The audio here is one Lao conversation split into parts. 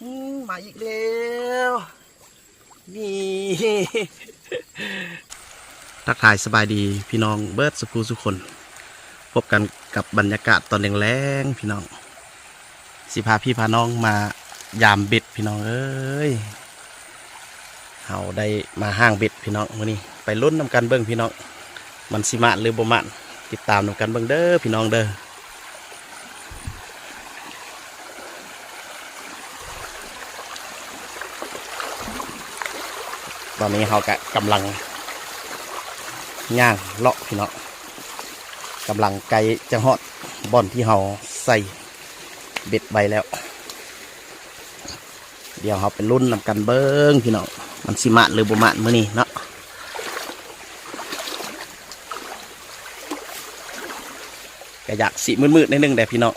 ອືມ ມາອີກແລ້ວ ນີ້ ທັກທາຍສະບາຍດີພີ່ນ້ອງເບິດສຸຜູ້ສຸຄົນ, ພົບກັນກັບບັນຍາກາດຕອນແລງໆ ພີ່ນ້ອງ. ຊິພາພີ່ພານ້ອງມາຢາມເບັດພີ່ນ້ອງເອີຍ. ເຮົາໄດ້ມາຫ້າງເບັດພີ່ນ້ອງມື້ນີ້, ໄປລຸ້ນນຳກັນເບິ່ງພີ່ນ້ອງ ມັນຊິໝານຫຼືບໍ່ໝານ, ຕິດຕາມນຳກັນເບິ່ງເດີພີ່ນ້ອງເດີ. ຕອນນີ້ເຮົາກະກຳລັງຍ່າງເລາະພີ່ນ້ອງ, ກຳລັງໃກ້ຈະຮອດບ່ອນທີ່ເຮົາໃສ່ເບັດໄວ້ແລ້ວ. ດຽວເຮົາໄປລຸ້ນນຳກັນເບິ່ງພີ່ນ້ອງ ມັນຊິໝານຫຼືບໍ່ໝານມື້ນີ້ເນາະ. ກະຢາກຊິມືດໆ ໜ້ອຍໜຶ່ງແດ່ພີ່ນ້ອງ,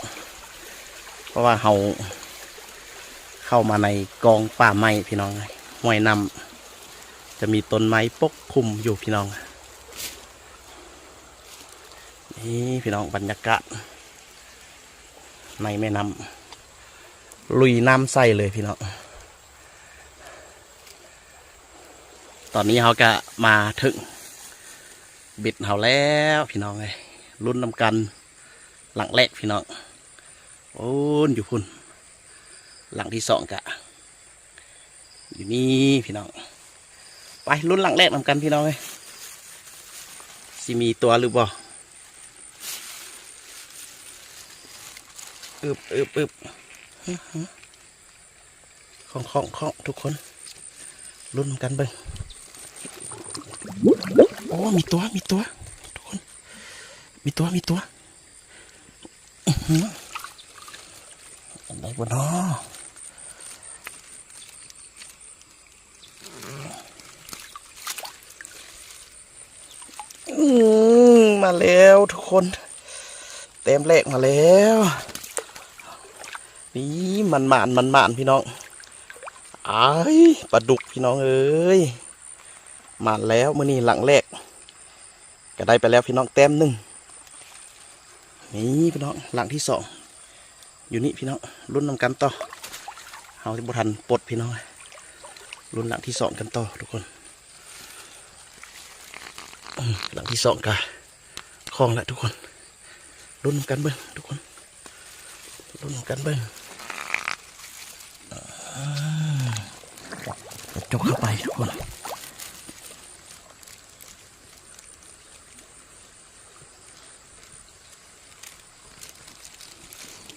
ເພາະວ່າເຮົາເຂົ້າມາໃນກອງປ່າໄມ້ພີ່ນ້ອງ, ຫ້ວຍນ້ຳຈະມີຕົ້ນໄມ້ປົກຄຸມຢູ່ພີ່ນ້ອງ. ນີ້ພີ່ນ້ອງ ບັນຍາກາດ ໃນແມ່ນ້ຳ ລຸຍນ້ຳໃສເລີຍພີ່ນ້ອງ. ຕອນນີ້ເຮົາກະມາເຖິງເບັດເຮົາແລ້ວພີ່ນ້ອງເອີຍ, ລຸ້ນນຳກັນຫຼັງແລກພີ່ນ້ອງ. ໂອ້ນ ຢູ່ພຸ້ນ ຫຼັງທີສອງກະ ຢູ່ນີ້ພີ່ນ້ອງ. ໄປລຸ້ນຫຼັງແລກນຳກັນພີ່ນ້ອງເອີຍ, ຊິມີຕົວຫຼືບໍ່? ອຶບ ອຶບ ອຶບ ອື ອື ຂ້ອງ ຂ້ອງ ຂ້ອງ ທຸກຄົນ ລຸ້ນນຳກັນເບິ່ງ. ໂອ້ ມີຕົວ ມີຕົວ ທຸກຄົນ ມີຕົວ ມີຕົວ. ອື້ຫື ໄດ້ບໍ່ນໍ? ອືມ ມາແລ້ວທຸກຄົນ, ແຕ້ມແລກມາແລ້ວ. ນີ້ ໝານໆ ໝານໆ ພີ່ນ້ອງ. ອ້າຍ ປາດຸກພີ່ນ້ອງເອີຍ, ໝານແລ້ວມື້ນີ້ຫຼັງແລກ. ກະໄດ້ໄປແລ້ວພີ່ນ້ອງ ແຕ້ມໜຶ່ງ. ນີ້ພີ່ນ້ອງ ຫຼັງທີສອງຢູ່ນີ້ພີ່ນ້ອງ, ລຸ້ນນຳກັນຕໍ່. ເຮົາບໍ່ທັນປົດພີ່ນ້ອງ, ລຸ້ນຫຼັງທີສອງກັນຕໍ່ທຸກຄົນ. ອືມ ຫຼັງທີສອງກະຄ່ອງແລ້ວທຸກຄົນ, ລຸ້ນນຳກັນເບິ່ງທຸກຄົນ. ລຸ້ນນຳກັນເບິ່ງ. ອືມ ຈົກເຂົ້າໄປທຸກຄົນ.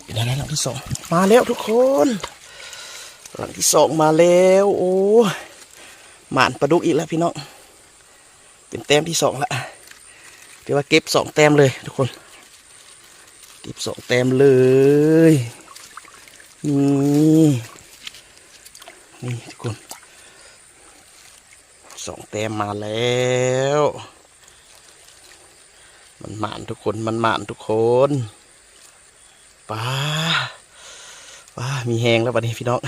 ເປັນຈັ່ງໃດ ຫຼັງທີສອງ ມາແລ້ວທຸກຄົນ, ຫຼັງທີສອງມາແລ້ວ. ໂອ້ ໝານປາດຸກອີກແລ້ວພີ່ນ້ອງ. ເປັນແຕ້ມທີສອງລະ, ຖືວ່າເກັບສອງແຕ້ມເລີຍທຸກຄົນ, ເກັບສອງແຕ້ມເລີຍ. ນີ້ ນີ້ທຸກຄົນ ສອງແຕ້ມມາແລ້ວ. ມັນໝານທຸກຄົນ ມັນໝານທຸກຄົນ. ປາ ປາ ມີແຮງແລ້ວບັດນີ້ພີ່ນ້ອງ.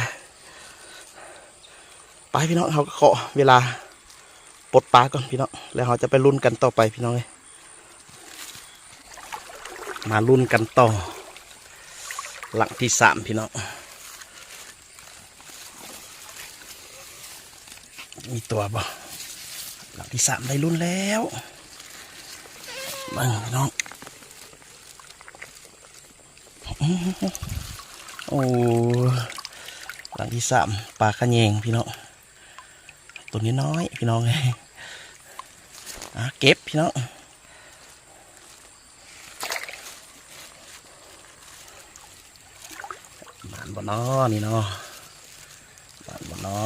ໄປພີ່ນ້ອງ ເຮົາກໍຂໍເວລາປົດປາກ່ອນພີ່ນ້ອງ, ແລ້ວເຮົາຈະໄປລຸ້ນກັນຕໍ່ໄປພີ່ນ້ອງເອີຍ. ມາລຸ້ນກັນຕໍ່ ຫຼັງທີສາມພີ່ນ້ອງ. ມີຕົວບໍ່? ຫຼັງທີສາມໄດ້ລຸ້ນແລ້ວ. ເບິ່ງພີ່ນ້ອງ. ໂອ້ ຫຼັງທີສາມ ປາຂະແຍງພີ່ນ້ອງ. ຕົວນ້ອຍໆ ພີ່ນ້ອງເອີຍ. ອ່າ ເກັບພີ່ນ້ອງ. ໝານບໍ່ນໍນີ້ນໍ? ໝານບໍ່ນໍ?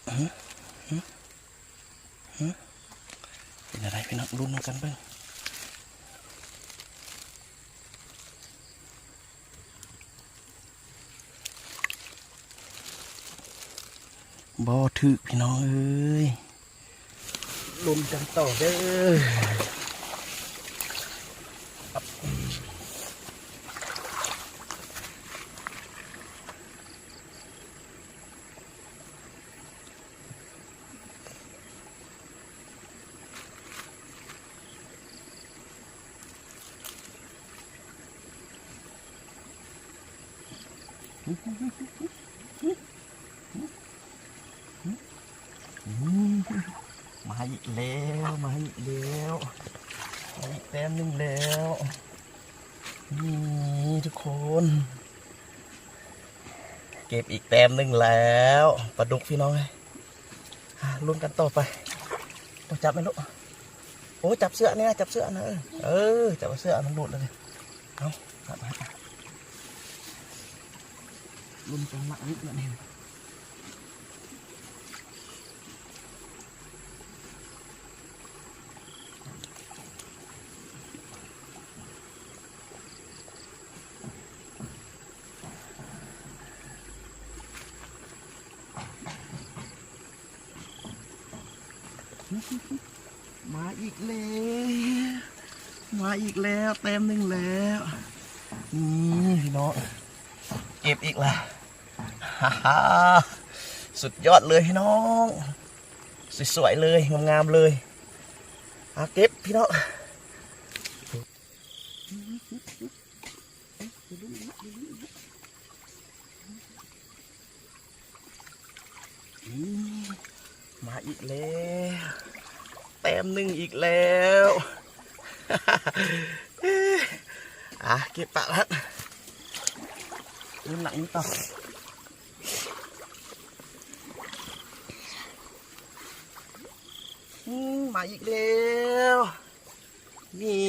ຫຶ ຫຶ ຫຶ ເປັນຈັ່ງໃດພີ່ນ້ອງ? ລຸ້ນນຳກັນເບິ່ງ. ບໍ່ຖືກພີ່ນ້ອງເອີຍ. ລຸ້ນກັນຕໍ່ເດີ. ໂ ມາອີກແລ້ວ ມາອີກແລ້ວ ມາອີກແຕ້ມໜຶ່ງແລ້ວ. ນີ້ທຸກຄົນ ເກັບອີກແຕ້ມໜຶ່ງແລ້ວ ປາດຸກພີ່ນ້ອງເອີຍ. ລຸ້ນກັນຕໍ່ໄປ. ຕ້ອງຈັບແມ່ລູກ. ໂອ້ ຈັບເຊືອກນີ້ນະ ຈັບເຊືອກນະ. ເອີ ເອີ ຈັບເຊືອກມັນຫຼຸດແລ້ວນີ້. ເອົາ ລຸ້ນຈັງຫວະນີ້ບາດນີ້. ມາອີກແລ້ວ ມາອີກແລ້ວ ແຕ້ມໜຶ່ງແລ້ວ. ນີ້ພີ່ນ້ອງ ເກັບອີກແລ້ວ. ຮ່າໆ ສຸດຍອດເລີຍພີ່ນ້ອງ ສວຍໆເລີຍ ງາມໆເລີຍ. ອາ ເກັບພີ່ນ້ອງ. ນີ້ ມາອີກແລ້ວ ແຕ້ມໜຶ່ງອີກແລ້ວ. ອາ ເກັບປະລະ ລຸ້ນຫຼັງນີ້ຕໍ່. ອືມ ມາອີກແລ້ວ. ນີ້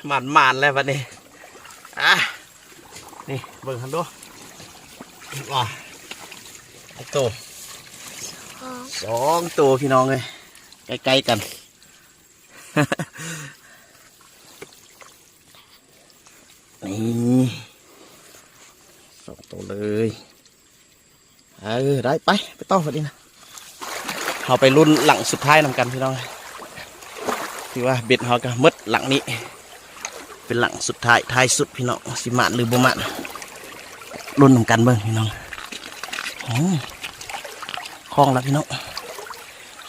ໝານໆແລ້ວບັດນີ້. ອາ ນີ້ເບິ່ງຫັ້ນດູ ວ່າ ໂຕ ສອງໂຕພີ່ນ້ອງເອີຍ ໃກ້ໆກັນ. ນີ້ ສອງໂຕເລີຍ. ເອີ ໄດ້ ໄປ ໄປຕໍ່ບັດນີ້ນະ. ເຮົາໄປລຸ້ນຫຼັງສຸດທ້າຍນຳກັນພີ່ນ້ອງ. ຖືວ່າເບັດເຮົາກະໝົດຫຼັງນີ້ ເປັນຫຼັງສຸດທ້າຍ ທ້າຍສຸດພີ່ນ້ອງ ຊິໝານຫຼືບໍ່ໝານ ລຸ້ນນຳກັນເບິ່ງພີ່ນ້ອງ. ໂອ້ ຄ່ອງລະພີ່ນ້ອງ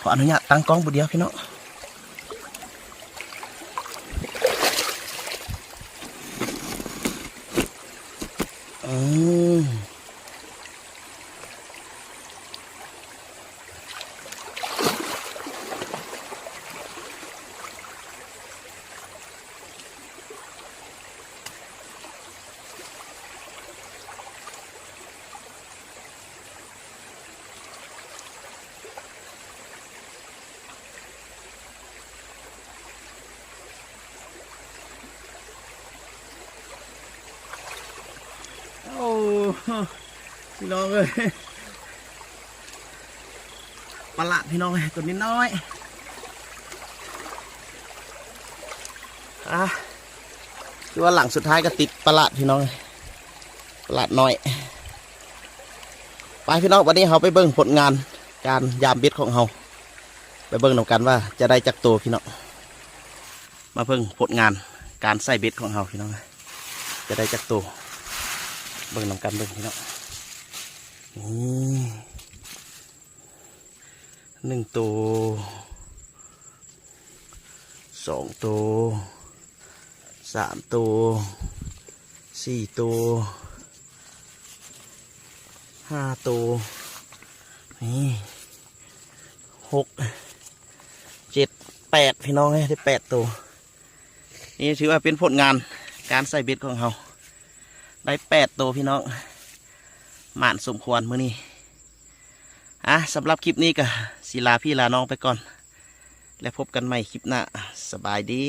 ຂໍອະນຸຍາດຕັ້ງກ້ອງຜູ້ດຽວພີ່ນ້ອງ. ອືມ. ໂອ້ ພີ່ນ້ອງເອີຍ ປະຫຼາດພີ່ນ້ອງເອີຍ ຕົວນ້ອຍໆ. ອາ ຄືວ່າຫຼັງສຸດທ້າຍກໍຕິດປະຫຼາດພີ່ນ້ອງເອີຍ ປະຫຼາດນ້ອຍ. ໄປພີ່ນ້ອງ ວັນນີ້ເຮົາໄປເບິ່ງຜົນງານການຢາມເບັດຂອງເຮົາ ໄປເບິ່ງນຳກັນວ່າຈະໄດ້ຈັກໂຕພີ່ນ້ອງ. ມາເບິ່ງຜົນງານການໃສ່ເບັດຂອງເຮົາພີ່ນ້ອງ ຈະໄດ້ຈັກໂຕ ເບິ່ງນຳກັນເບິ່ງພີ່ນ້ອງ. ນີ້ ໜຶ່ງໂຕ ສອງໂຕ ສາມໂຕ ສີ່ໂຕ ຫ້າໂຕ ນີ້ ຫົກ ເຈັດ ແປດ ພີ່ນ້ອງເອີຍ ໄດ້ແປດໂຕ. ນີ້ຖືວ່າເປັນຜົນງານການໃສ່ເບັດຂອງເຮົາ ໄດ້ແປດໂຕພີ່ນ້ອງ ໝານສົມຄວນມື້ນີ້. ອາ ສຳລັບຄລິບນີ້ກະຊິລາພີ່ລານ້ອງໄປກ່ອນ ແລະ ພົບກັນໃໝ່ຄລິບໜ້າ. ສະບາຍດີ.